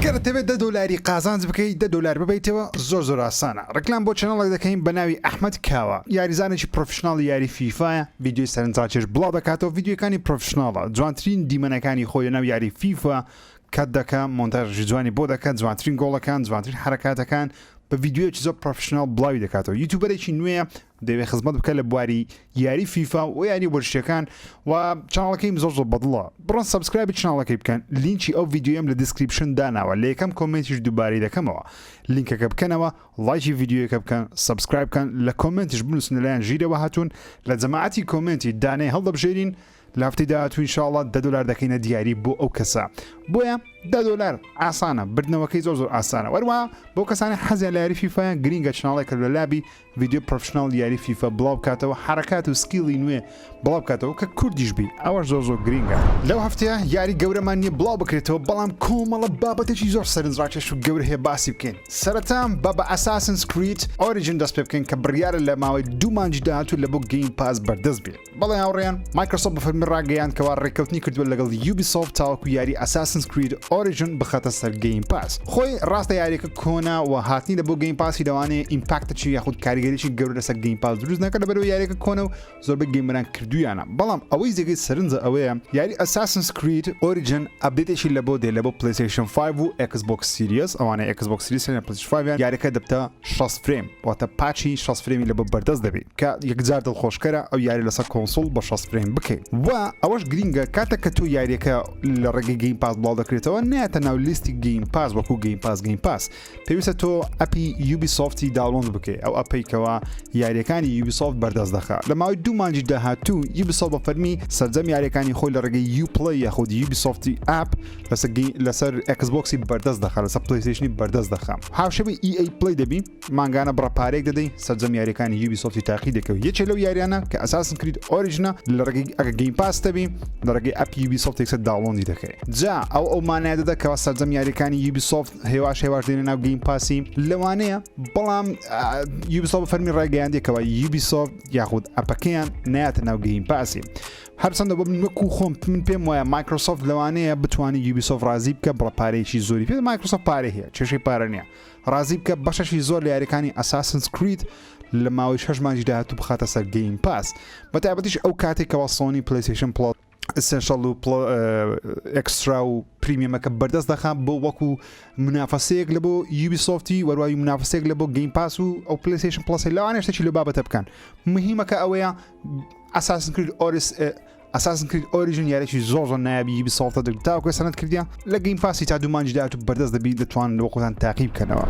ئەگەر ئەتەوێت دە دۆلاری قازانج بکەیت دە دۆلار ببەیتەوە زۆر زۆر ئاسانە ڕیکلام بۆ channel ێک دەکەین بە ناوی ئەحمەد کاوە یاریزانێکی professional ی یاری فیفایە ڤیدیۆی سەرنجڕاکێش بڵاو دەکاتەوە ڤیدیۆکانی professional ە جوانترین دیمەنەکانی خۆی لەناو یاری فیفا cut دەکا مۆنتاژی جوانی بۆ دەکات جوانترین گۆڵەکان جوانترین حرکاتەکان بە ڤیدیۆیەکی زۆر professional بڵاوی دەکاتەوە YouTuber ێکی نوێیە دەیەوێت خزمەت بکە لە بواری یاری فیفا و یاری وەرزشیەکان و channel ەکەیم زۆر زۆر بەدڵە بڕۆن subscribe ی channel ەکەی بکەن لینکی ئەو ڤیدیۆیەم لە description داناوە لە یەکەم comment یش دووبارەی دەکەمەوە لینکەکە بکەنەوە ڵایکی ڤیدیۆیەکە بکەن subscribe بکەن لە comment یش بنووسن لەلایەن ژیرەوە هاتوون لە جەماعەتی comment ی دانەی هەڵدەبژێرین لە هەفتەی داهاتوو ان شاء اللە دە دۆلار دەکەینە دیاری بۆ ئەو کەسە بۆیە دە دۆلار ئاسانە بردنەوەکەی زۆر زۆر ئاسانە وەروە بۆ کەسانی حەزیان لە یاری فیفا گرینگە channel ێکە لە لابی ڤیدیۆ professional یاری فیفا بڵاو بکاتەوە حرکات و skill ی نوێ بڵاو بکاتەوە کە کوردیش بی ئەوەش زۆر زۆر گرینگە. لەو هەفتەیە یاری گەورەمان نیە بڵاو بکرێتەوە بەڵام کۆمەڵە بابەتێکی زۆر سەرنجڕاکێش و گەورە هەیە باسی بکەین سەرەتا با بە Assassin's Creed Origins دەست پێ بکەین کە بڕیارە لە ماوەی دوو مانگی داهاتوو لە بۆ Game Pass بەردەست بێت. بەڵێ هاوڕێیان، مایکرۆسۆفت بە فەرمی ڕاگەیاند کەوا ڕێککەوتنی کردووە لەگەڵ یوبیسۆفت تاوەکو یاری Assassin's Creed Origins بخاتە سەر Game Pass. خۆی ڕاستە یاریەکە کۆنە و هاتنی لە بۆ Game Pass ی لەوانەیە impact ێکی یاخود کاریگەریی گەورە لەسەر Game Pass دروست نەکات لەبەرئەوەی یاریەکە کۆنە و زۆربەی gamer ان کردوویانە بەڵام ئەوەی جێگەی سەرنجە ئەوەیە یاری Assassin's Creed Origins update ێکی لە بۆ دێ لە بۆ PlayStation 5 و Xbox Series ئەوانەی Xbox Series یان PlayStation 5 یان یاریەکە دەبتە 60 frame واتە patch ی 60 frame ی لە بۆ بەردەست دەبی کە یەکجار دڵخۆشکەرە ئەو یاری لەسەر console بە 60 frame بکەیت و ئەوەش گرینگە کاتێک کە تۆ یاریەکە لە ڕێگەی Game Pass بڵاو دەکرێتەوە نایەتە ناو لیستی Game Pass وەکو Game Pass Game Pass پێویستە تۆ app ی یوبی سۆفتی download بکەی ئەو app ەی کەوا یاریەکانی یوبی سۆفت بەردەست دەخا لە ماوەی دوو مانگی داهاتوو یوبی سۆفت بە فەرمی سەرجەم یاریەکانی خۆی لە ڕێگەی Uplay یاخود یوبی سۆفتی app لەسەر لەسەر ئێکس بۆکسی بەردەست دەخا لەسەر پلەیستەیشنی بەردەست دەخا هاوشێوەی EA Play دەبی مانگانە بڕە پارەیەک دەدەی سەرجەم یاریەکانی یوبی سۆفتی تاقی دەکەوت یەکێ لەو یاریانە کە Assassin's Creed Origins ە لە ڕێگەی ئەگە Game Pass دەبی لە ڕێگەی app یوبی سۆفت یەکسەر download ی دەکەی جا ئەو ئەو مانای دەدا کەوا سەرجەم یاریەکانی یوبی سۆفت هێواش هێواش دێنە ناو Game Pass ی لەوانەیە بەڵام یوبیسۆفت فەرمی ڕایگەیاندێکەوە یوبیسۆفت یاخود app ەکەیان نایەتە ناو Game Pass ی هەرچەندە بۆ من وەکو خۆم من پێم وایە مایکرۆسۆفت لەوانەیە بتوانێت یوبیسۆفت ڕازی بکە بڕە پارەیەکی زۆری پێ مایکرۆسۆفت پارەی هەیە کێشەی پارە نییە ڕازی بکە بەشەشی زۆر لە یاریەکانی Assassin's Creed لە ماوەی شەش مانگی داهاتوو بخاتە سەر Game Pass بە تایبەتیش ئەو کاتێکەوە سۆنی PlayStation Plus Essential و Extra و Premium ەکە بەردەست دەخا بۆ وەکو منافەسەیەک لە بۆ یوبی سۆفتی وەروایی منافەسێک لە بۆ Game Pass و ئەو PlayStation Plus ی لەوانە شتێکی لە بابەتە بکەن مهمەکە ئەوەیە Assassin's Creed ئۆریس Assassin's Creed Origins یاریی زۆر زۆر نایابی یوبی سۆفتە دەگرت تاوەکو سەند کردیان لە Game Pass ی تا دوو مانگی داهاتوو بەردەست دەبی دەتوان لە خۆتان تاقی بکەنەوە.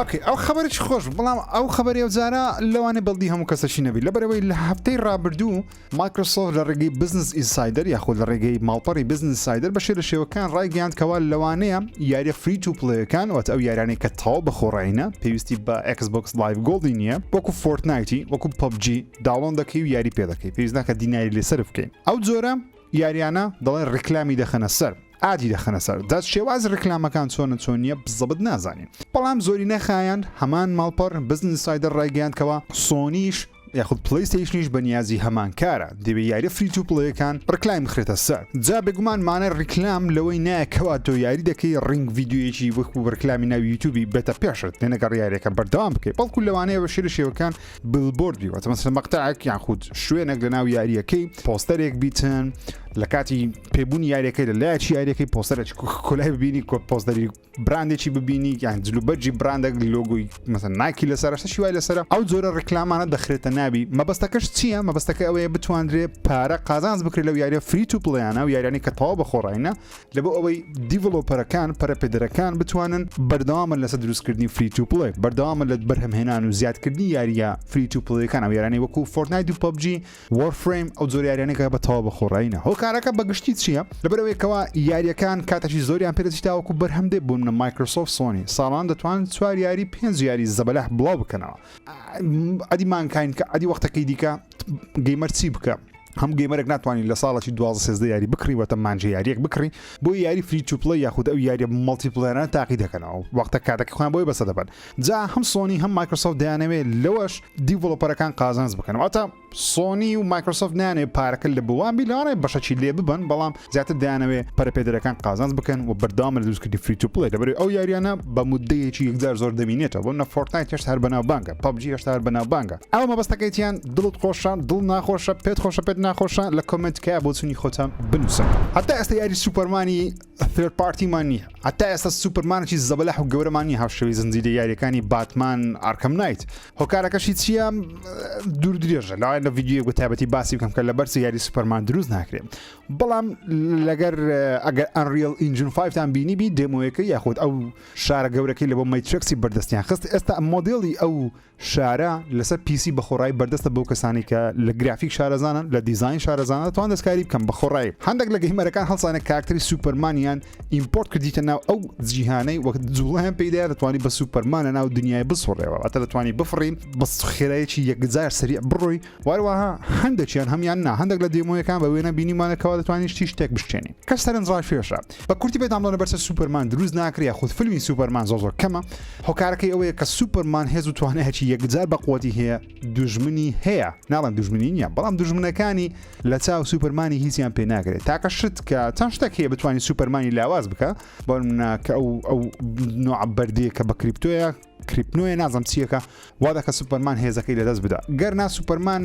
okay ئەو خەبەرێکی خۆش بەڵام ئەو خەبەری ئەو جارە لەوانەیە بەڵدی هەموو کەسەکی نەبی لەبەرەوەی لە هەفتەی ڕابردوو مایکرۆسۆفت لە ڕێگەی Business Insider یاخود لە ڕێگەی ماڵپەڕی Business Insider بە شێ لە شێوەکان ڕایگەیاند کەوا لەوانەیە یاریە free to play ەکان واتە ئەو یاریانەی کە تەواو بە خۆڕایینە پێویستی بە Xbox Live Gold ی نییە وەکو Fortnite ی وەکو PUBG download دەکەی و یاری پێ دەکەی پێویست ناکە دیناری لێ سەرف بکەی ئەو جۆرە یاریانە دەڵێن ڕیکلامی دەخەنە سەر ad ی دەخەنە سەر جا شێوازی ڕیکلامەکان چۆنە چۆن نییە بزەبت نازانین بەڵام زۆری نەخایاند هەمان ماڵپەڕ Business Insider ڕایگەیاند کەوا سۆنیش یاخود پلەیستەیشنیش بە نیازی هەمان کارە دەبێ یاریە free to play ەکان ڕیکلامی بخرێتە سەر جا بێگومان مانای ڕیکلام لەوەی نایە کەوا تۆ یاری دەکەی ڕینگ ڤیدیۆیەکی وەکو ڕیکلامی ناو یوتیوبی بێتە پێشت لێنەگەڕ یاریەکە بەردەوام بکەی بەڵکو لەوانەیە بە شێرە شێوەکان billboard بی واتە مەسەلەن مەقتەعێک یان خود شوێنێک لە ناو یاریەکەی پۆستەرێک بیتن لە کاتی پێبوونی یاریەکەی لە لایەکی یاریەکەی پۆستەرێکی کۆلای ببینی کۆ پۆستەری براندێکی ببینی یان جلوبەرگی براندێک لۆگۆی مەسەن نایکی لەسەر شتێکی وای لەسەر ئەو جۆرە ڕیکلامانە دەخرێتە ناوی مەبەستەکەش چییە مەبەستەکە ئەوەیە بتواندرێ پارە قازانج بکرێت لەو یاریە free to play انە و یاریانی کە تەواو بە خۆڕینە لە بۆ ئەوەی developer ەکان پەرەپێدەرەکان بتوانن بەردەوامن لەسەر دروستکردنی free to play بەردەوامن لە بەرهەمهێنان و زیادکردنی یاریە free to play ەکان ئەو یارانەی وەکو Fortnite و PUBG Warframe ئەو جۆرە یاریانەی کە بە تەواو بە خۆڕایینە. هۆکارەکە بە گشتی چییە؟ لەبەرئەوەی کەوا یارییەکان کاتێکی زۆریان پێ دەچیت تاوەکو بەرهەم دێ بۆ نمونە مایکرۆسۆفت سۆنی ساڵان دەتوانن چوار یاری پێنج یاری زەبەلاح بڵاو بکەنەوە ئەدی مانکاین کە ئەدی وەختەکەی دیکە gamer چی بکە؟ هەم gamer ێک ناتوانانی لە ساڵی 12 سێزدە یاری بکڕی واتە مانجە یاریەک بکڕی بۆ یاری free to play یاخود ئەو یاریە multiplayer انە تاقی دەکەنەوە وەختە کاتەکە خۆیان بۆی بەسە دەبەن جا هەم سۆنی هەم مایکرۆسۆفت دەیانەوێت لەوەش developer ەکان قازانج بکەن واتە. سۆنی و مایکرۆسۆفت نانێ پارەکە لە بوان بی لەوانەیە بەشەکی لێ ببن بەڵام زیاتر دەیانەوێ پەرەپێدەرەکان قازانج بکەن و بەردەوام لە دروستکردنی free to play لەبەرئەوەی ئەو یاریانە بە مودەیەکی یەکجار زۆر دەمینێتەوە بۆ نە فۆرتنایت هێشتا هەر بەناوبانگە پەبجی هێشتا هەر بەناوبانگە ئەوە مەبەستەکەیتیان دڵت خۆشە دڵ ناخۆشە پێت خۆشە پێت ناخۆشە لە comment کە بۆچونی خۆتان بنووسن هەتا ئێستا یاری سوپەرمانی third party مان نییە هەتا ئێستا سوپەرمانێکی زەبەلاح و گەورەمان نییە هاوشێوەی زنجیرە یاریەکانی باتمان ئارکەم نایت هۆکارەکەشی چییە؟ دوور درێژە لەوانەیە لە ڤیدیۆیەک بە تایبەتی باسی بکەم کە لەبەر چ یاری سوپەرمان دروست ناکرێت بەڵام لەگەر ئەگەر ئەنریل ئینجن 5 تان بینی بی demo یەکە یاخود ئەو شارە گەورەکەی لە بۆ مەیترێکسی بەردەستیان خست ئێستا مۆدێلی ئەو شارە لەسەر PC بەخۆڕایی بەردەستە بۆ کەسانی کە لە گرافیک شارەزانن لە دیزاین شارەزانە دەتوان دەستکاری بکەم بەخۆڕایی هەندێک لە gamer ەکان هەڵسانە کارکتەری سوپەرمانیان import کردیتە ناو ئەو جیهانەی وەک جوڵەیان پێیدا دەتوانی بە سوپەرمان لە ناو دنیای بسوڕێەوە واتە دەتوانی بفڕی بە خێرایەکی یەکجار سەریع بڕۆی واروەها هەندێکیان هەمیان نا هەندێک لە demo یەکان بە وێنە بینیمانە کەوا دەتوانی شتی شتێک بشکێنی کە سەرنجڕاکێشە بە کورتی پێتان بڵێم بەرسە سوپەرمان دروست ناکرێ یاخود فیلمی سوپەرمان زۆر زۆر کەمە هۆکارەکەی ئەوەیە کە سوپەرمان هێز و توانایەکی یەکجار بە قوتی هەیە دوژمنی هەیە ناڵێم دوژمنی نییە بەڵام دوژمنەکانی لە چاو سوپەرمانی هیچیان پێ ناکرێت تاکە شت کە چەند شتێک هەیە بتوانانی سوپەرمانی لاواز بکە بۆ نمونە کە ئەو ئەو نوع بەردەیە کە بە کریپتۆیە کریپنۆیە نازم چیەکە وا دەکە سوپەرمان هێزەکەی لەدەست بدا گەر نا سوپەرمان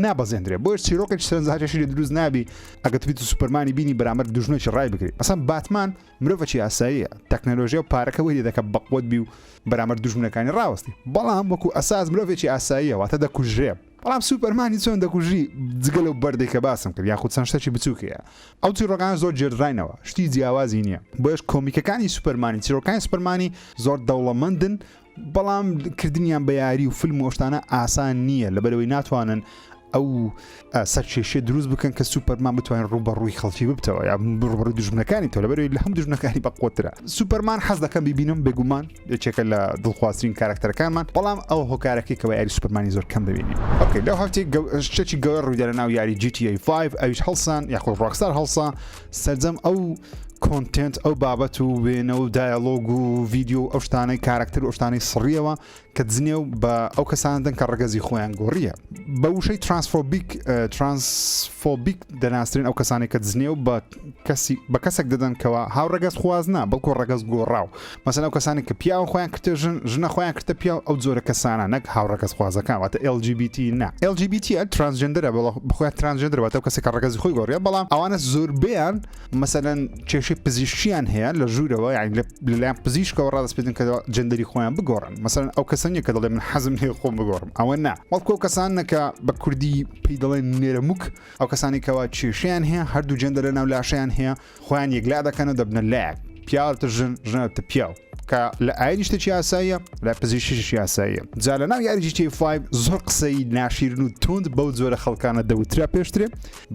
نابەزێندرێ بۆیە چیرۆکێکی سەرنجڕاکێشی لێ دروست نابی ئەگەر تبیت سوپەرمانی بینی بەرامبەر دوژمنێکی ڕای بگری مەسەن باتمان مرۆڤێکی ئاساییە تەکنەلۆژیا و پارەکە وەی لێ دەکە بەقوەت بی و بەرامبەر دوژمنەکانی ڕاوەستی بەڵام وەکو ئەساس مرۆڤێکی ئاساییە واتە دەکوژرێ بەڵام سوپەرمانی چۆن دەکوژی جگە لەو بەردەی کە باسم کرد یاخود چەند شتێکی بچووکەیە ئەو چیڕۆکانە زۆر گێردراینەوە شتی جیاوازی نییە بۆیش کۆمیکەکانی سوپەرمانی چیرۆکانی سوپەرمانی زۆر دەوڵەمەندن بەڵام کردنیان بە یاری و فیلم و ئەو شتانە ئاسان نییە لەبەرەوەی ناتوانن ئەو سەرکێشیە دروست بکەن کە سوپەرمان بتوانێت ڕووبەڕووی خەڵکی ببتەوە یا ڕووبەڕووی دوژمنەکانی تۆ لەبەرەوەی لە هەم دوژمنەکانی بەقوەترە سوپەرمان حەز دەکەم ببینم بێگومان یەکێکە لە دڵخوازترین کارکتەرەکانمان بەڵام ئەو هۆکارەکەی کەەوە یاری سوپەرمانی زۆر کەم دەبینین okay لەو هەفتەی شتێکی گەورە ڕوویدا لە ناو یاری GTA 5 ئەویش هەڵسان یاخود ڕۆکستار هەڵسا سەرجەم ئەو content ئەو بابەت و وێنە و dialogue و ڤیدیۆ و ئەو شتانەی کارکتەر و ئەو شتانەی سڕیەوە کە جنێو بە ئەو کەسانە دەن کە ڕەگەزی خۆیان گۆڕیە. بە وشەی transphobic transphobic دەناسرێن ئەو کەسانەی کە جنێو بە کەسی بە کەسێک دەدەن کەوا هاوڕەگەز خواز نا بەڵکو ڕەگەز گۆڕاو مەسەن ئەو کەسانی کە پیاو خۆیان کردە ژن ژنە خۆیان کردە پیاو ئەو جۆرە کەسانە نەک هاوڕەگەز خوازەکان واتە LGBT نا LGBT transgender ە بەخۆیان transgender واتە ئەو کەسێک کە ڕەگەزی خۆی گۆڕیە بەڵام ئەوانە زۆربەیان مەسەلەن کێشەی پزیشکیان هەیە لە ژوورەوە یعنی لەلایەن پزیشکەوە ڕادەسپێردن کە gender ی خۆیان بگۆڕن مەسەلەن ئەو کەسە نییە کە دەڵێ من حەزم لێ خۆم بگۆڕم ئەوە نا بەڵکو ئەو کەسانە کە بە کوردی پێی دەڵێن نێرەموک ئەو کەسانی کەوا کێشەیان هەیە هەردوو gender لە ناو لاشەیان هەیە خۆیان یەکلا دەکەن و دەبنە لایەک پیاوتە ژن ژنەتە پیاو کە لە ئاینی شتێکی ئاساییە لە پزیشکیشی ئاساییە جا لە ناو یاری GTA 5 زۆر قسەی ناشیرن و توند بەو جۆرە خەڵکانە دەوترا پێشترێ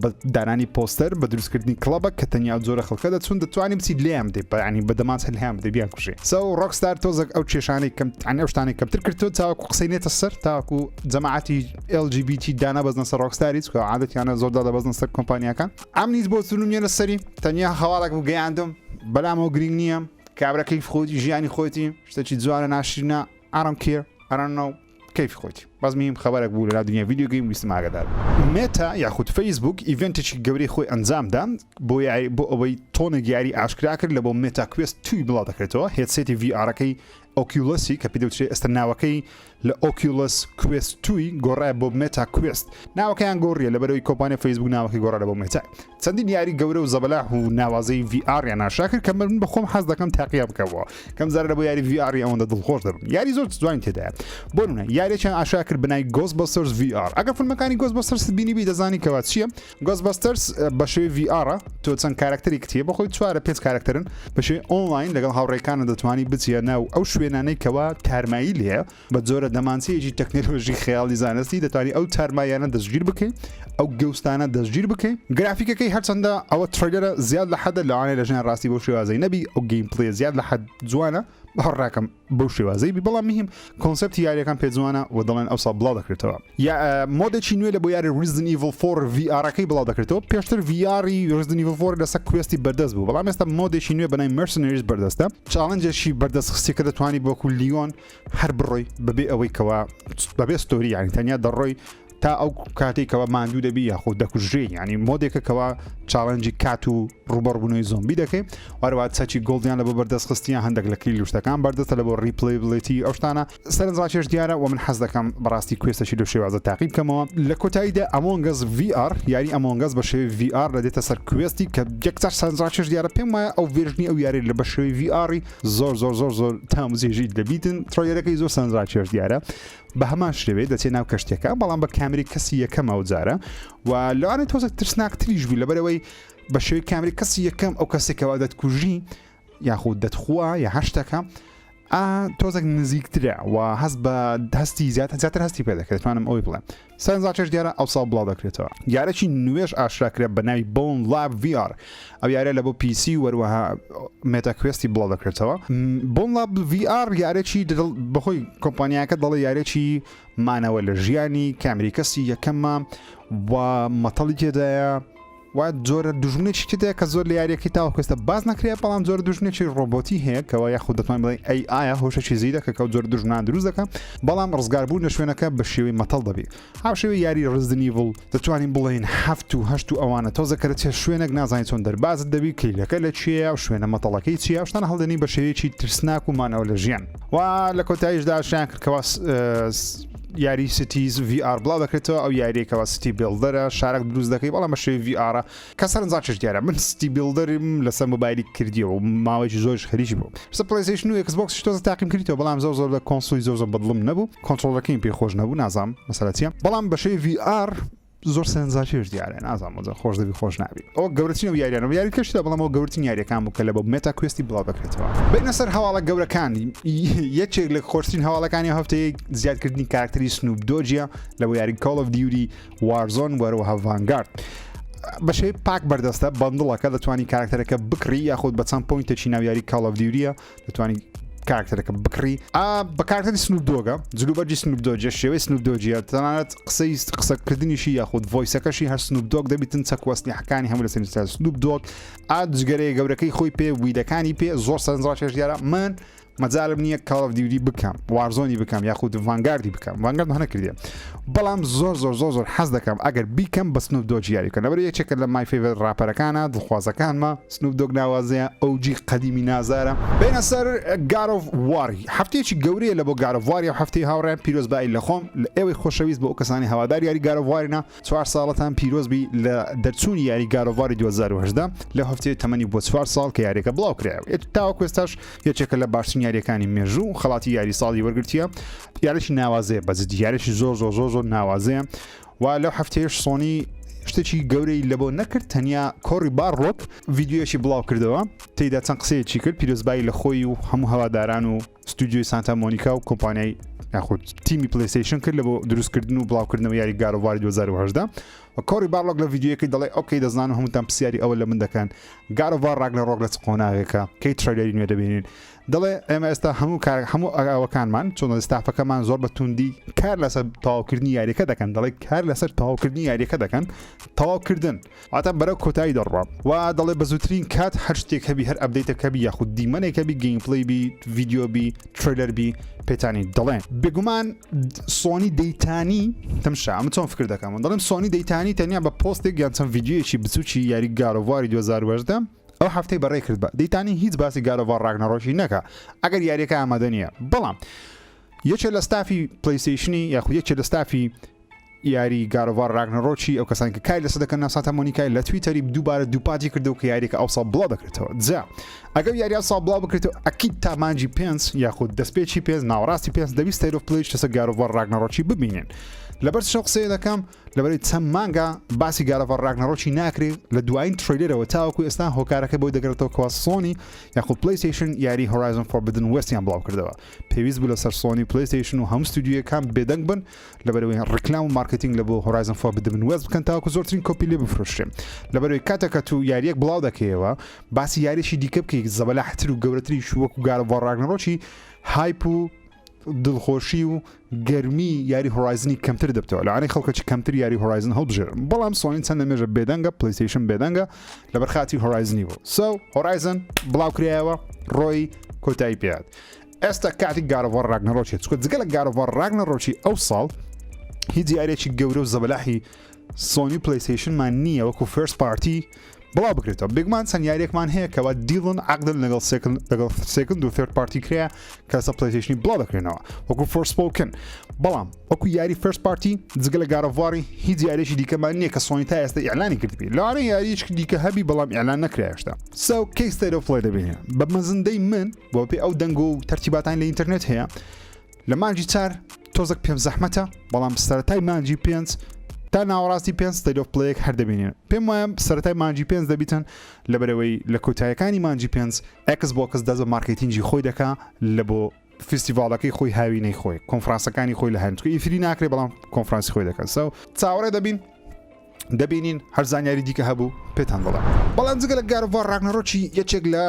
بە دانانی پۆستەر بە دروستکردنی کڵەبە کە تەنیا جۆرە خەڵکە دەچون دەتوانانی بچی لێیان بدەی بەیانی بە دەمانچە لێیان بدەی بیان کوژێ so ڕۆکستار تۆزێک ئەو کێشانەی کەم عنی ئەو شتانەی کەمتر کردو تاوەکو قسەی نێتە سەر تاوەکو جەماعەتی LGBT دانابەزنە سەر ڕۆکستاری چونکە عادەتیانە زۆر دادەبەزنە سەر کۆمپانیاکان ئەم نیز بۆ چونم نیە لەسەری تەنیا هەواڵێک بوو گەیاندم بەلامەوە گرنگ نییە کابرا کەیف خۆیتی ژیانی خۆیتی شتێکی جوانە ناشرینە I don't care I don't know کەیفی خۆیتی بەس مهم خەبەرێک بوو لەناو دنیای video game ویستم ئاگادار بم. مێتا یاخود فەیسبوک event ێکی گەورەی خۆی ئەنجامدا بۆ یاری بۆ ئەوەی تۆنێک یاری ئاشکرا کرد لە بۆ مێتا کوێست توی بڵاو دەکرێتەوە headset ی VR ەکەی ئۆکیولەسی کە پێی دەوترێ ئێستا ناوەکەی لە ئۆکیولەس کوێست توی گۆڕای بۆ مێتا کوێست ناوەکەیان گۆڕیە لەبەرەوەی کۆمپانیا فەیسبوک ناوەکەی گۆڕا لە بۆ مێتا چەندین یاری گەورە و زەبەلاح و ناوازەی VR یان ئاشکرا کرد کە من بەخۆم حەز دەکەم تاقییان بکەمەوە. کەم جارە لە بۆ یاری VR ی ئەوەندە دڵخۆش دەبم. یاری زۆر جوانی تێدایە. بۆ نمونە یاریێکیان ئاشکرا کرد بەناوی Ghostbusters VR. ئەگەر فیلمەکانی Ghostbusters بینیبی دەزانی کەوا چییە. Ghostbusters بە شێوەی VR ە تۆ چەند کارکتەرێکت هەیە بەخۆی چوارە پێنج کارکتەرن بە شێوەی ئۆنلاین لەگەڵ هاوڕێکانت دەتوانی بچیە ناو ئەو شوێنانەی کەوا تارمایی لێیە بە جۆرە دەمانچەیەکی تەکنەلۆژی خەیاڵی زانستی دەتوانی ئەو تارماییانە دەستگیر بکەی ئەو ghost انە دەستگیر بکەی گرافیکەکەی هەرچەندە ئەوە trailer ە زیاد لە حەدە لەوانەیە لە ژیان ڕاستی بەو شێوازەی نەبی ئەو gameplay زیاد لە حەد جوانە هەڕاکەم بەو شێوازەی بی بەڵام مهم concept ی یاریەکان پێ جوانە و دەڵێن ئەوسا بڵاو دەکرێتەوە یا mode ێکی نوێ لە بۆ یاری Resident Evil 4 VR ەکەی بڵاو دەکرێتەوە پێشتر VR ی Resident Evil 4 لەسەر Quest ی بەردەست بوو بەڵام ئێستا mode ێکی نوێ بەناوی Mercenaries بەردەستە challenge ێکی بەردەست خستی کە دەتوانی بۆکو لیۆن هەر بڕۆی بەبێ ئەوەی کەوا بەبێ story یانی تەنیا دەڕۆی. تا ئەو کاتێک کەوا ماندوو دەبی یاخود دەکوژرێ ینی mode ێکە کەوا challenge ی کات و ڕوبەڕبوونەوەی زۆمبی دەکەی وەروە چەکی gold یان لە بۆ بەردەست خستیان هەندێک لە کلیل شتەکان بەردەستە لە بۆ replayability ئەو شتانە سەرنجڕاکێش دیارە و من حەز دەکەم بەڕاستی quest ەکی لەو شێوازە تاقی بکەمەوە. لە کۆتاییدا Among Us VR، یاری Among Us بە شێوەی VR لە دێتە سەر Quest ی کە یەکجار سەرنجڕاکێش دیارە، پێم وایە ئەو version ی ئەو یاریە لە بە شێوەی VR ی زۆر زۆر زۆر زۆر تام و چێژی دەبیتن، trailer ەکەی زۆر سەرنجڕاکێش دیارە. بە هەمان شێوەیە دەچێ ناو کەشتیەکە بەڵام بە کامری کەسی یەکەم ئەو جارە و لەوانەیە تۆزێک ترسناکتریش بی لەبەرئەوەی بە شێوەی کامری کەسی یەکەم ئەو کەسێکەوە دەتکوژی یاخود دەتخوا یا هەر شتەکە ئا تۆزێک نزیکترە و هەست بە هەستی زیاتر زیاتر هەستی پێ دەکرێت توانم ئەوەی بڵێم سەرنجڕاکێش دیارە ئەوساڵ بڵاو دەکرێتەوە. یارەکی نوێش ئاشکرا کرا بە ناوی Bonelab VR ئەو یارە لە بۆ PC وەروەها Meta Quest ی بڵاو دەکرێتەوە. Bonelab VR یارێکی بەخۆی کۆمپانیاکە دەڵێ یارێکی مانەوە لە ژیانی کامری کەسی یەکەمە و مەتەڵی تێدایە و جۆرە دوژمنێکی تێدایە کە زۆر لە یاریەکەی تاوەکو ئێستا باس نەکرێت بەڵام جۆرە دوژمنێکی ڕۆبۆتی هەیە کەوا یاخود دەتوانین بڵێین ئەی ئایا هۆشێکی زیرەکە کە جۆرە دوژمنان دروست دەکا بەڵام ڕزگاربوون لە شوێنەکە بە شێوەی مەتەڵ دەبی هاوشێوەی یاری Resident Evil دەتوانین بڵێین هەفت و هەشت و ئەوانە تۆزە کە دەچێت شوێنێک نازانین چۆن دەربازت دەبی کلیلەکە لە کوێیە و شوێنە مەتەڵەکەی چییە شتانە هەڵدێنی بە شێوەیەکی ترسناک و مانەوە لە ژیان و لە کۆتاییشدا شیان کرد کەوا یاری Cities VR بڵاو دەکرێتەوە ئەو یاریەکەوە city builder ە شارەک دروست دەکەی بەڵام بە شێوەی VR ە کە سەرنجڕاکێش دیارە من city builder م لەسەر مۆبایلی کردیەوە و ماوەیەکی زۆریش خەریکی بووم لەسەر PlayStation و Xbox تۆزە تاقیم کردیەوە بەڵام زۆر زۆر لە console ی زۆر زۆر بەدڵم نەبوو control ەکەیم پێ خۆش نەبوو نازانم مەسەلە چیە بەڵام بە شێوەی VR زۆر سەرنجڕاکێش دیارە نازانم وەزە خۆش دەبی خۆش نابی ئەوە گەورەترین ئەو یاریانە یاری کەشتە بەڵام ئەوە گەورەترین یاریەکان بوو کە لە بۆ Meta Quest ی بڵاو دەکرێتەوە بینە سەر هەواڵە گەورەکان یەکێک لە خۆشترین هەواڵەکانی هەفتەیە زیادکردنی کارکتەری Snoop Dogg ە لە بۆ یاری Call of Duty Warzone وەروەها Vanguard بە شێوەی pack بەردەستە bundle ەکە دەتوانی کارکتەرەکە بکڕی یاخود بە چەند point ێکی ناو یاری Call of Duty ە دەتوانی کارکتەرەکە بکڕی بە کارکتەری Snoop Dogg ە جلوبەرگی Snoop Dogg ە شێوەی Snoop Dogg ە تەنانەت قسەی قسەکردنیشی یاخود voice ەکەشی هەر Snoop Dogg دەبیتن چەک وەسلیحەکانی هەموو لەسەر Snoop Dogg ئا جگەرەیە گەورەکەی خۆی پێ weed ەکانی پێ زۆر سەرنجڕاکێش دیارە من مەجالم نییە Call of Duty بکەم Warzone ی بکەم یاخود Vanguard ی بکەم Vanguard هەنەکردێ بەڵام زۆر زۆر زۆر زۆر حەز دەکەم ئەگەر بیکەم بە Snoop Dogg یاری بکەم لەبەر یەکێکە لە my favorite rapper ەکانە دڵخوازەکانمە Snoop Dogg ناوازەیە OG قەدیمی نازارە. بێینە سەر God of War ی هەفتەیەکی گەورەیە لە بۆ God of War ی ئەو هەفتەی هاوڕێیان پیرۆزبایی لە خۆم لە ئێوەی خۆشەویست بۆ ئەو کەسانی هەواداری یاری God of War ینە چوار ساڵەتان پیرۆز بی لە دەرچوونی یاری God of War ی 2018 لەو هەفتەیە تەمەنی بووە چوار ساڵ کە یاریەکە بڵاو کرایەوە تاوەکو ئێستاش یەکێکە لە باشترین یاریەکانی مێژوو خەڵاتی یاری ساڵی وەرگرتیە یاریی ناوازەیە بە جدی یاریی زۆر زۆر زۆر زۆر ناوازەیە و لەو هەفتەیەش سۆنی شتێکی گەورەی لەبۆ نەکرد تەنیا کۆری بارلۆگ ڤیدیۆیەکی بڵاو کردەوە تێیدا چەند قسەیەکی کرد پیرۆزبایی لە خۆی و هەموو هەواداران و ستودیۆی سانتا مۆنیکا و کۆمپانیای یاخود تیمی PlayStation کرد لە بۆ دروستکردن و بڵاوکردنەوە یاری God of War ی 2018 و کۆری بارلۆگ لە ڤیدیۆیەکەی دەڵێ okay دەزانم هەمووتان پرسیاری ئەوە لە من دەکەن God of War Ragnarok لە چ قۆناغێکە کەی trailer ی نوێ دەبینین دەڵێ ئێمە ئێستا هەموو کار هەموو ئەوەکانمان چۆن ستافەکەمان زۆر بە توندی کار لەسەر تەواوکردنی یاریەکە دەکەن دەڵێ کار لەسەر تەواوکردنی یاریەکە دەکەن تەواوکردن واتە بەرەو کۆتایی دەڕوا و دەڵێ بە زووترین کات هەر شتێک هەبی هەر update ەک هەبی یاخود دیمەنێک هەبی gameplay بی ڤیدیۆ بی trailer بی پێتانی دەڵێن بێگومان سۆنی دەیتانی تەمشا ئەمە چۆن فکر دەکەم دەڵێم سۆنی دەیتانی تەنیا بە پۆستێک یان چەند ڤیدیۆیەکی بچوکی یاری God of War ی 2018 ئەو هەفتەی بەڕێ کرد بە دەیتانی هیچ باسی God of War Ragnarok ی نەکا ئەگەر یاریەکە ئامادە نییە بەڵام یەکێ لە ستافی PlayStation ی یاخود یەکێ لە ستافی یاری God of War Ragnarok ی ئەو کەسان کە کاری لەسەر دەکەن ناو سانتا مۆنیکای لە تویتەری دووبارە دووپاتی کردەوە کە یاریەکە ئەوساڵ بڵاو دەکرێتەوە جا ئەگەر یاری ئەوساڵ بڵاو بکرێتەوە ئەکید تا مانگی پێنج یاخود دەستپێکی پێنج ناوەڕاستی پێنج دەبی State of Play لەسەر God of War Ragnarok ی ببینن لەبەر چ قسەیە دەکەم لەبەرئەوەی چەند مانگە باسی God of War Ragnarok ی ناکرێ لە دوایین trailer ەوە تاوەکو ئێستا هۆکارەکە بۆی دەگەڕێتەوە کەوا سۆنی یاخود PlayStation یاری Horizon Forbidden West یان بڵاو کردەوە پێویست بوو لەسەر سۆنی PlayStation و هەموو ستودیۆیەکان بێدەنگ بن لەبەرئەوەی ڕیکلام و مارکتینگ لە بۆ Horizon Forbidden West بکەن تاوەکو زۆرترین کۆپی لێ بفرۆشرێ لەبەرئەوەی کاتێک کە تو یاریەک بڵاو دەکەیەوە باسی یاریی دیکە بکەیت زەبەلاحتر و گەورەتریش وەکو God of War Ragnarok ی hype و دڵخۆشی و گەرمی یاری Horizon ی کەمتر دەبتەوە لەوانەیە خەڵکەکی کەمتر یاری Horizon هەڵبژێرن بەڵام سۆنی چەند لەمێژە بێدەنگە PlayStation بێدەنگە لەبەر خاتی Horizon ی بوو so Horizon بڵاو کرایەوە ڕۆی کۆتایی پێات ئێستا کاتی God of War Ragnarok ی چکە جگە لە God of War Ragnarok ی ئەو ساڵ. هیچ یاریێکی گەورە و زەبەلاحی سۆنی و پلەیستەیشنمان نییە وەکو first party بڵاو بکرێتەوە. بێگومان چەند یاریەکمان هەیە کەوا deal ن عەقدن لەگەڵ second لەگەڵ second و third party کرایە کە لەسەر پلەیستەیشنی بڵاو دەکرێنەوە وەکو Forspoken، بەڵام وەکو یاری first party جگە لە God of War ی هیچ یاریێکی دیکەمان نییە کە سۆنی تا ئێستا ئیعلانی کردبی. لەوانەیە یارییەکی دیکە هەبی بەڵام ئیعلان نەکرا هێشتا. so کەی State of Play دەبینێ؟ بە مەزندەی من بۆ پێ ئەو دەنگۆ و تەرتیباتان لە ئینتەرنێت هەیە لە مانگی چار تۆزەک پێم زەحمەتە بەڵام سەرەتای مانگی پێنج تا ناوەڕاستی پێنج State of Play ەک هەر دەبینین. پێم وایە سەرەتای مانگی پێنج دەبیتن لەبەرەوەی لە کۆتایەکانی مانگی پێنج ئێکس بۆکس دەست بە marketing ی خۆی دەکا لە بۆ فیستیڤاڵەکەی خۆی هاوینەی خۆی کۆنفرانسەکانی خۆی لە هاوین چونکە E3 ناکرێ بەڵام کۆنفرانسی خۆی دەکەن so چاوەڕێ دەبین دەبینین هەر زانیاری دیکە هەبوو پێتان دەڵێم. بەڵام جگە لە God of War Ragnarok ی یەکێک لە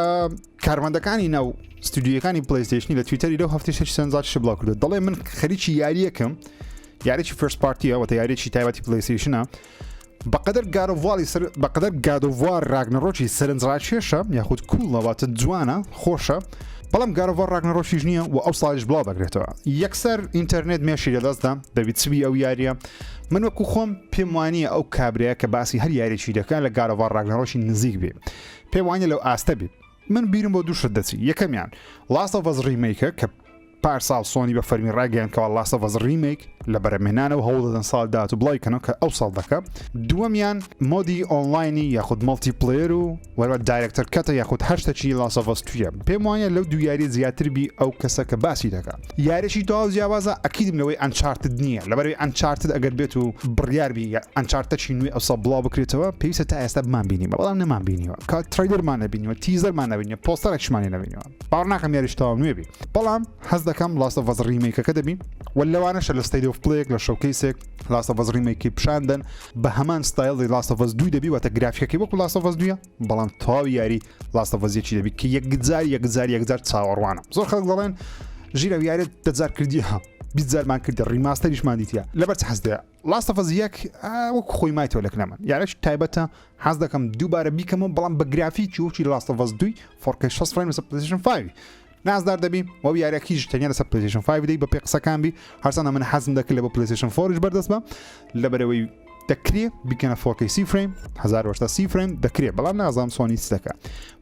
کارمەندەکانی ناو ستودیۆکانی پلەیستەیشنی لە تویتەری لەو هەفتەی شەش سەرنجڕاکێشی بڵاو کردو دەڵێ من خەریکی یاریەکەم یاریی first party ە واتە یاریی تایبەتی پلەیستەیشنە بەقەدەر God of War ی سەر بەقەدەر God of War Ragnarok ی سەرنجڕاکێشە یاخود cool ە واتە جوانە خۆشە بەڵام God of War Ragnarok یش نییە و ئەو ساڵیش بڵاو دەکرێتەوە یەکسەر ئینتەرنێت مێشی لەدەستدا دەبیت چ بی ئەو یاریە من وەکو خۆم پێم وانییە ئەو کابرایە کە باسی هەر یاریی دەکا لە God of War Ragnarok ی نزیک بێ پێم وانیە لەو ئاستە بێ من بیرم بۆ دوو شت دەچی یەکەمیان Last of Us remake ە کە پار ساڵ سۆنی بە فەرمی ڕاگەیان کەوا Last of Us remake لە بەرەمێنانەوە هەوڵ دەدەن ساڵ داات و بڵاوی کەنەوە کە ئەو ساڵ دەکە دووەمیان mode ی online ی یاخود multiplayer و وەروە director's cut ە یاخود هەر شتەکی Last of Us two یە. پێم وانیە لەو دوو یاریە زیاتر بی ئەو کەسە کە باسی دەکا. یاریەکی تەواو جیاوازە ئەکیدم لەوەی Uncharted نیە لەبەرئەوەی Uncharted ئەگەر بێت و بڕیار بی Uncharted ەکی نوێ ئەوسا بڵاو بکرێتەوە پێویستە تا ئێستا بمان بینیمە بەڵام نەمان بینیوە کە trailer مان نەبینیوە teaser مان نەبینیوە پۆستەرێکیشمان لێ نەبینیوە باوەڕ ناکەم یاریش تەواو نوێ بی بەڵام حەز دەکەم Last of Us remake ەکە دەبی و لەوانەشە لە State of Play ەک لە showcase ێک Last of Us remake ی پیشان دەن بە هەمان ستایڵی Last of Us دووی دەبی واتە گرافیکەکەی وەکو Last of Us دوویە بەڵام تەواوی یاری Last of Us یەکی دەبی کە یەکجار یەکجار یەکجار چاوەڕوانە زۆر خەڵک دەڵێن ژیرە یاریت دەجار کردی ها 20 جارمان کردی remaster یشمان دیتە لەبەر چ حەز دەیە Last of Us یەک وەکو خۆی مایتەوە لە کنەمن یاریش تایبەتە حەز دەکەم دووبارە بیکەمەوە بەڵام بە گرافیکی وەکی Last of Us دووی 4K 60 frame لەسەر PlayStation 5 نازدار دەبی وەو یاریەکیش تەنیا لەسەر PlayStation 5 دەی بە پێ قسەکان بی هەرچەندە من حەزم دەکرد لە بۆ PlayStation 4 بەردەست بە لەبەرەوەی دەکرێ بیکەنە 4K سی frame 1080 سی frame دەکرێ بەڵام نازانم سۆنی چ دەکا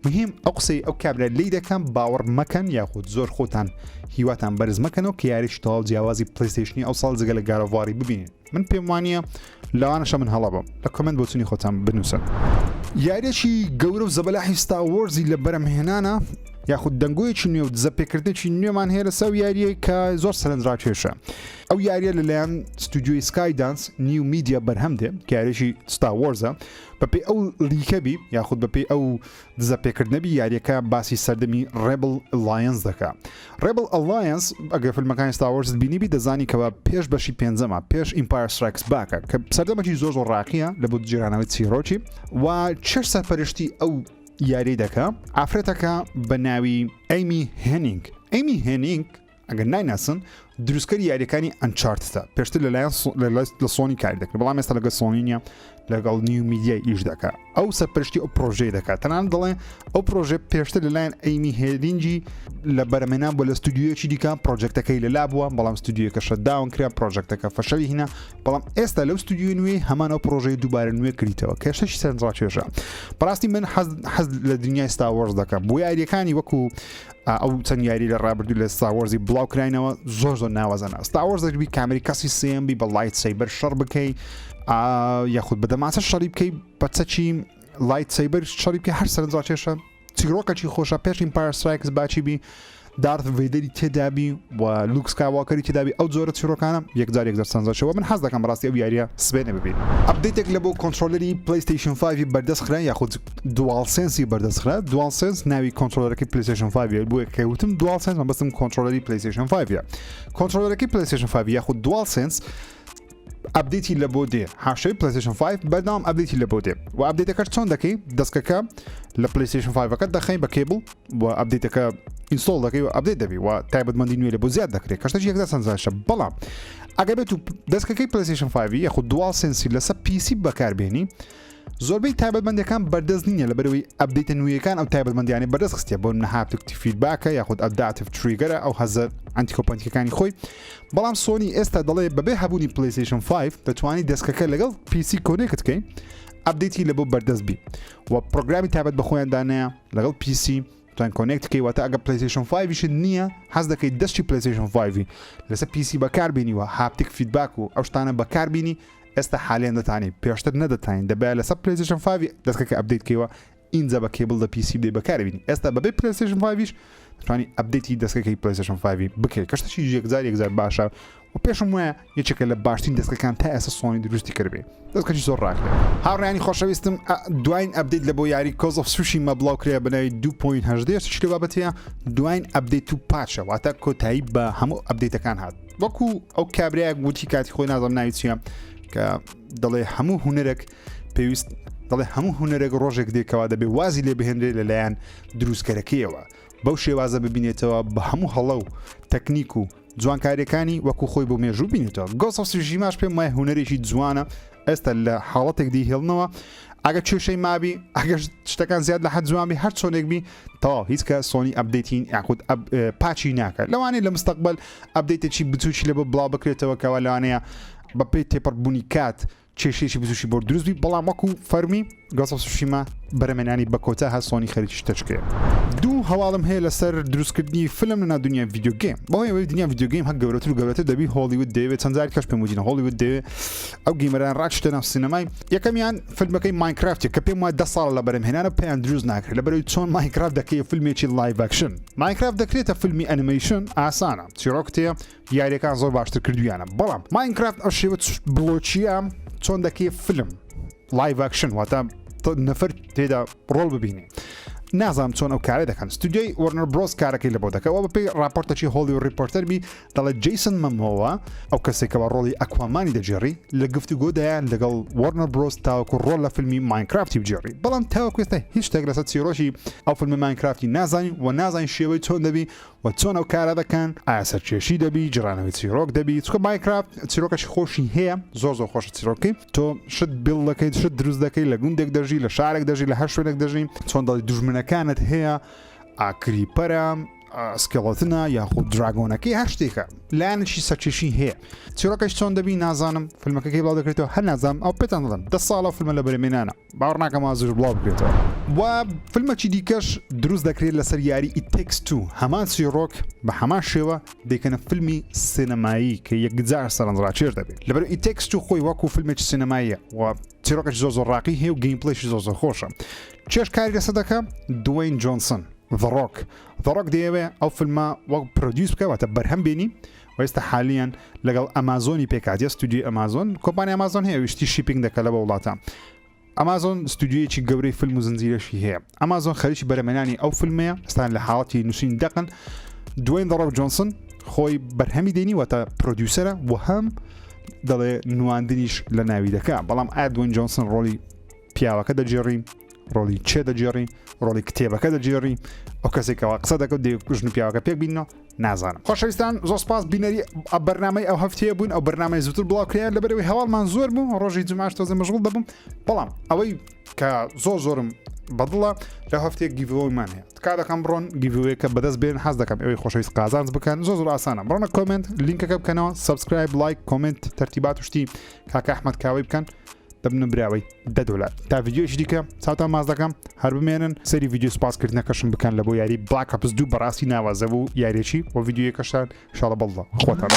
مهم ئەو قسەی ئەو کابرا لی دەکەم باوەڕ مەکەن یاخود زۆر خۆتان هیواتان بەرز مەکەنەوە کە یاریش تەواو جیاوازی PlayStation ی ئەو ساڵ جگە لە God of War ی ببینن من پێم وانییە لەوانەشە من هەڵە بم لە comment بۆچونی خۆتان بنووسن. یاریەکی گەورە و زەبەلاحی Star Wars ی لە بەرەمهێنانە یاخود دەنگۆیەکی نوێ و دزەپێکردنێکی نوێمان هەیە لەسەر ئەو یاریەی کە زۆر سەرنجڕاکێشە ئەو یاریە لەلایەن ستودیۆی Skydance New Media بەرهەم دێ کە یاریەکی Star Wars ە بەپێی ئەو leak ە بی یاخود بەپێی ئەو دزەپێکردنەبی یاریەکە باسی سەردەمی Rebel Alliance دەکا. Rebel Alliance ئەگەر فیلمەکانی Star Wars ت بینیبی دەزانی کەوا پێش بەشی پێنجەمە پێش Empire Strikes Back ە کە سەردەمێکی زۆر زۆر ڕاقیە لە بۆ گێرانەوەی چیرۆکی و چێش سەرپەرشتی ئەو یاری دەکا ئافرەتەکە بە ناوی ئەیمی هێنینگ ئەیمی هێنینگ ئەگەر نایناسن دروستکەری یاریەکانی Uncharted ە پێشتر لەلایەن لە سۆنی کاری دەکرد بەڵام ئێستا لەگەڵ سۆنی نییە لەگەڵ New Media ی ئیش دەکات ئەو سەرپەرشتی ئەو پرۆژەی دەکات تەنان دەڵێ ئەو پرۆژە پێشتر لەلایەن ئەیمی هێرینجی لە بەرەمێنان بۆ لە ستودیویەکی دیکە project ەکەی لەلا بووە بەڵام ستودیوەکە shutdown کرا project ەکە فەشەلی هینا بەڵام ئێستا لەو ستودیو نوێ هەمان ئەو پرۆژەی دووبارە نوێ کردیتەوە کە شتێکی سەرنجڕاکێشە بەڕاستی من حەز لە دنیای Star Wars دەکەم بۆ یاریەکانی وەکو ئەو چەند یاری لە ڕابردوو لە Star Wars ی بڵاو کراینەوە زۆر زۆر ناوازەنە Star Wars ێک بی کامری کەسی سێم بی بە lightsaber شەڕ بکەی یاخود بە دەمانچە شەڕی بکەی بە چەکی lightsaber شەڕی بکەی هەر سەرنجڕاکێشە چیرۆکەکی خۆشە پێش Empire Strikes Back ی بی دارث ڤەیدەری تێدابی و لوک سکایواکەری تێدابی ئەو جۆرە چیرۆکانە یەکجار یەکجار سەرنجڕاکێشەوە من حەز دەکەم بەڕاستی ئەو یاریە سبەینێ ببینم. update ێک لە بۆ controller ی PlayStation 5 بەردەست خرا یاخود DualSense ی بەردەست خرا DualSense ناوی controller ەکەی PlayStation 5 ە بۆیە کە وتم DualSense مەبەستم controller ی PlayStation 5 ە controller ەکەی PlayStation 5 یاخود DualSense update ی لە بۆ دێ هاشەی PlayStation 5 بەردەوام update ی لە بۆ دێ و update ەکەش چۆن دەکەی دەستکەکە لە PlayStation 5ەکە دەخەین بە کێبڵ و update ەکە install دەکەی و update دەبی و تایبەتمەندی نوێ لە بۆ زیاد دەکرێت کەشتەش یەکدا سەنجاشە بەڵام ئەگەر بێت و دەستکەکەی PlayStation 5 یاخود DualSense ی لەسەر PC بەکاربێنی. زۆربەی تایبەتمەندیەکان بەردەست نینە لەبەرئەوەی update ە نوێیەکان ئەو تایبەتمەندیانەی بەردەست خستیە بۆ نمونە haptic feedback ە یاخود adaptive trigger ە ئەو هەزە ئەنتیکۆپەنتیکەکانی خۆی بەڵام سۆنی ئێستا دەڵێ بەبێ هەبوونی PlayStation 5 دەتوانی دەستکەکە لەگەڵ PC connect کەی update ی لە بۆ بەردەست بی و پرۆگرامی تایبەت بە خۆیان دانەیە لەگەڵ PC توان connect کەی واتە ئەگە PlayStation 5 یشت نییە حەز دەکەیت دەستی PlayStation 5 لەسەر PC بەکاربینی و haptic feedback و ئەو شتانە بەکاربینی ئێستا حالیان دەتانی پێشتر نەدەتانی دەبایە لەسەر PlayStation 5 دەستکەکە update کەیوە ئینجا بە کێبڵ دە PC بدەی بەکاری بینی ئێستا بەبێ PlayStation 5 یش دەتوانی update ی دەستکەکەی PlayStation 5 بکەیت کە شتێکی یەکجار یەکجار باشە و پێشم وایە یەکێکە لە باشترین دەستکەکان تا ئێستا سۆنی دروستی کردبێ دەستکەشی زۆر ڕاکرێ هاوڕیانی خۆشەویستم دواین update لە بۆ یاری Ghost of Tsushima بڵاو کرێ بە ناوی 2.18 شتی لە بابەتەیە دواین update و patch ە واتە کۆتایی بە هەموو update ەکان هات وەکو ئەو کابرایەک وتی کاتی خۆی نازم ناوی چییە کە دەڵێ هەموو هونەرێک پێویست دەڵێ هەموو هونەرێک ڕۆژێک دێکەوە دەبێ وازی لێ بهێنرێ لەلایەن دروستکەرەکەیەوە بەو شێوازە ببینێتەوە بە هەموو هەڵە و تەکنیک و جوانکاریەکانی وەکو خۆی بۆ مێژوو بینێتەوە Ghost of Tsushima ش پێم وایە هونەرێکی جوانە ئێستا لە حاڵەتێک دیهێڵنەوە ئەگە کێشەی مابی ئەگەر شتەکان زیاد لە حەد جوان بی هەر چۆنێک بی تەواو هیچ کە سۆنی update ین یاخود patch ی ناکە لەوانەیە لە مستەقبل update ێکی بچوکی لە بۆ بڵاو بکرێتەوە کەوا لەوانەیە بەپێی تێپەڕبوونی کات کێشەیەکی بزوشی بۆ دروست بی بەڵام وەکو فەرمی Ghost of Tsushima بەرەمێنانی بە کۆتا هەر سۆنی خەریکی شتەچکەیە. دوو هەواڵم هەیە لەسەر دروستکردنی فیلم لەناو دنیای video game بەهۆی ئەوەی دنیای video game هەر گەورەتر و گەورەتر دەبی هۆڵیوود دەیەوێت چەند جاری کەش پێم وتین هۆڵیوود دەیەوێت ئەو gamer ان ڕاکشتە ناو سینەمای یەکەمیان فیلمەکەی Minecraft ە کە پێم وایە دە ساڵە لە بەرهەمهێنانە پێیان دروست ناکرێت لەبەرەوەی چۆن Minecraft دەکەی فیلمێکی live action Minecraft دەکرێتە فیلمی ئەنیمەیشن ئاسانە چیرۆک تێ یاریەکان زۆر باشتر کردویانە بەڵام Minecraft ئەو شێوە بڵۆکیە چۆن دەکەی فیلم live action واتە نەفر تێدا ڕۆڵ ببینێ نازانم چۆن ئەو کارە دەکەن ستودیۆی Warner Bros کارەکەی لە بۆ دەکەەوە بەپێی راپۆرتەکی Hollywood Reporter بی دەڵێ جیسن مەمۆوە ئەو کەسێکەوە ڕۆڵی Aquaman ی دەگێڕی لە گفتوگۆدایە لەگەڵ Warner Bros تاوەکو ڕۆڵ لە فیلمی Minecraft ی بگێڕی بەڵام تاوەکو ئێستا هیچ شتێک لەسەر چیرۆکی ئەو فیلمی Minecraft ی نازانین و نازانین شێوەی چۆن دەبی و چۆن ئەو کارە دەکەن ئایا سەرکێشی دەبی جرانەوەی چیرۆک دەبی چکە Minecraft چیرۆکەشی خۆشی هەیە زۆر زۆر خۆشە چیرۆکی تۆ شت build دەکەیت شت دروست دەکەیت لە گوندێک دەژی لە شارێک دەژی لە هەر شوێنێک دەژی چۆن دەڵی دوژمنەکانت هەیە ئاکری پەرە skeleton ە یاخود dragon ەکەی هەر شتێکە لایەنێکی سەرکێشی هەیە چیرۆکەش چۆن دەبی نازانم فیلمەکەی بڵاو دەکرێتەوە هەر نازانم ئەو پێتان دەڵێم دە ساڵە فیلمە لە بەرهەمێنانە باوەڕ ناکەم وا زوو بڵاو بکرێتەوە و فیلمەکی دیکەش دروست دەکرێت لەسەر یاری It Takes Two هەمان چیڕۆک بە هەمان شێوە دەیکەنە فیلمی سینەمایی کە یەکجار سەرنجڕاکێش دەبێت لەبەر It Takes Two خۆی وەکو فیلمێکی سینەماییە و چیرۆکێکی زۆر زۆر ڕاقی هەیە و gameplay شی زۆر زۆر خۆشە چێش کاری لەسەر دەکە دوین جۆنسن The Rock The Rock دەیەوێ ئەو فیلمە وەک produce بکە واتە بەرهەم بێنی و ئێستا حالیان لەگەڵ ئەمازۆنی پێکاتە ستودیۆی ئەمازۆن کۆمپانیا ئەمازۆن هەیە ویشتی shipping دەکە لە بە وڵاتە ئەمازۆن ستودیۆیەکی گەورەی فیلم و زنجیرەشی هەیە ئەمازۆن خەریکی بەرەمێنانی ئەو فیلمەیە ئێستا لە حاڵەتی نووسین دەقن دوین The Rock جۆنسن خۆی بەرهەمی دێنی واتە producer ە و هەم دەڵێ نواندنیش لە ناوی دەکا بەڵام ئایا دوین جۆنسن ڕۆڵی پیاوەکە دەگێڕی ڕۆڵی چێ دەگێڕی ڕۆڵی کتێبەکە دەگێڕی ئەو کەسێکەوە قسە دەکەوت دەیکوژن و پیاوەکە پێک بینەوە نازانم خۆشەویستان زۆر سپاس بینەری بەرنامەی ئەو هەفتەیە بوون ئەو بەرنامەی زووتر بڵاو کرایە لەبەرەوەی هەواڵمان زۆر بوو ڕۆژی جمعەش تۆزە مەشغوڵ دەبووم بەڵام ئەوەی کە زۆر زۆرم بەدڵە لە هەفتەیەک giveaway مان هەیە تکا دەکەم بڕۆن giveaway کە بەدەست بێن حەز دەکەم ئەوەی خۆشەویست قازانج بکەن زۆر زۆر ئاسانە بڕۆنە comment لینکەکە بکەنەوە subscribe like comment تەرتیبات و شتی کاکە ئەحمەد کاوەی بکەن دەبنە براوەی دە دۆلار تا ڤیدیۆیەکی دیکە چاوتان ماز دەکەم هەر بمێنن سەری ڤیدیۆ سپاسکردنەکەشم بکەن لە بۆ یاری Black Ops دوو بەڕاستی ناوازە بوو یاریەکی و ڤیدیۆیەکەشتان شاڵە بەڵڵە خۆتان.